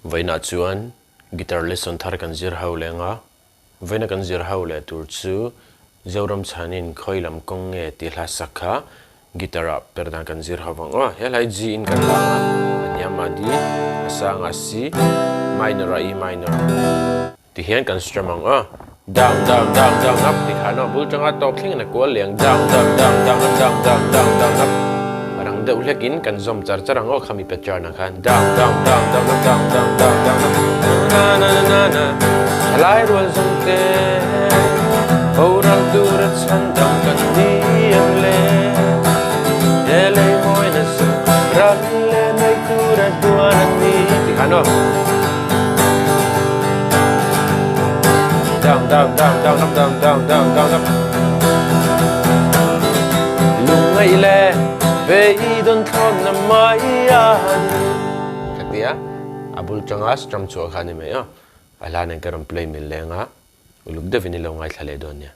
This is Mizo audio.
Vawiinah chuan guitar lesson thar kan zir ho leng a, vawiina kan zir ho leh tur chu Zoram chhanin khawi lam kawng nge tih hla sak kha guitar ah per dan kan zir ho vang aw. He hlai G in kan lang a, a hniam ah D, a sang ah C, minor ah E minor. Ti hian kan strum ang aw. Down down down down up ti khan aw bul tanga tawp thleng in a kual leh ang down down down down up down down down down up rang deuh hlek in kan zawm char char ang aw khami pattern ah khan down down down down up down down down down up na na na na na thalai rual zawng te boral tur a chhan dang kan ni ang le he lei mawi na zawng ral leh mai tur a duan a ni ti khan aw. Down, down, down, down, up, down, down, down, down, up. Lungngaih le beidon thlawn na mai an. Khatia a bul tanga strum chhuah kha ni mai a. A hla nen ka rawn play mil leng a, uluk deuhin i lo ngaithla leh dawn nia.